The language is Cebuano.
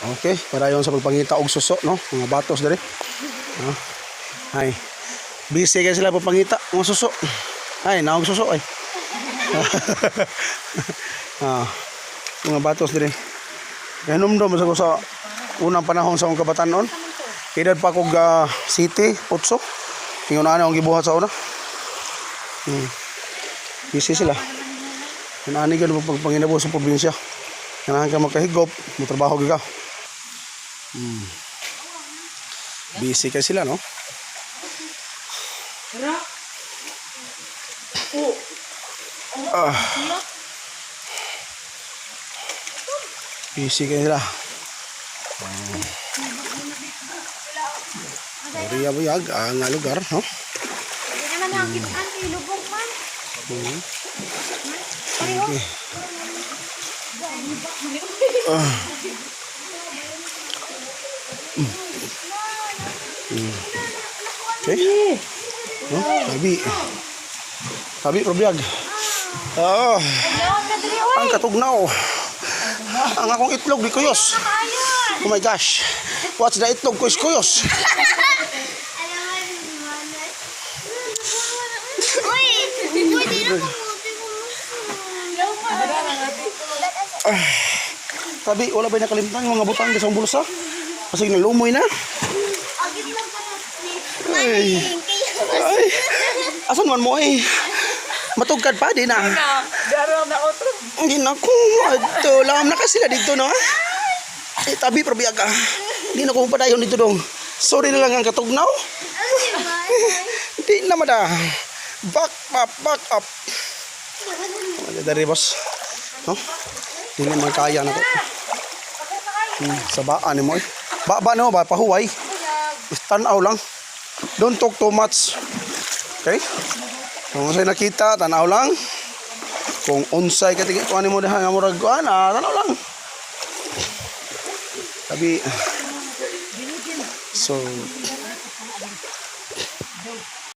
Okay, padayon sa pagpangita og suso, no? Mga batos diri. No? Ay. Busy kay sila pagpangita mga suso. Ay, naog suso ay. Ah, mga batos diri. Kahinumdom sa ko sa unang panahon sa akong kabatanon. Edad pa kog city, 8. Ingon ana akong gibuhat sa una. Busy sila. Ani gyud pagpanginabo sa probinsya. Ganahan ka makahigop, motrabaho gyud ka. Busy kay sila, no? Ah. Busy kay sila. Ah. Buyag ang lugar, no? Hindi naman ang kitaan kay lubog man. Okay. Ah. Okay. No, tabi. Tabi, probiyag. Ah, Lawat ka diri oy. ang katugnaw. Ang akong itlog di kuyos. Oh my gosh. What's the itlog ko is kuyos. Uy! Uy, di na kamuti ko. Tabi, wala ba nakalimtan yung mga butang sa bulsa? Kasi nalumoy na. Agit lang ka na. Ay. Ay. Asan man mo eh? Matugkad pa di na. Daro na otro. Hindi na ko. Ito, lam na kasi sila dito, no? Eh, tabi, probiyag ka. Hindi na ko padayon dito dong. Sorry na lang ang katugnaw. Hindi na mada. Back up, back up. Ano dari, boss? No? Hindi naman kaya na ko. Sabaan ni mo eh. Ba no ba pahuway. Tanaw lang. Don't talk too much. Okay? Kung unsay nakita, tanaw lang. Kung unsay ka tingin kuan mo diha nga murag kuan, ah, tanaw lang. Sabi. So,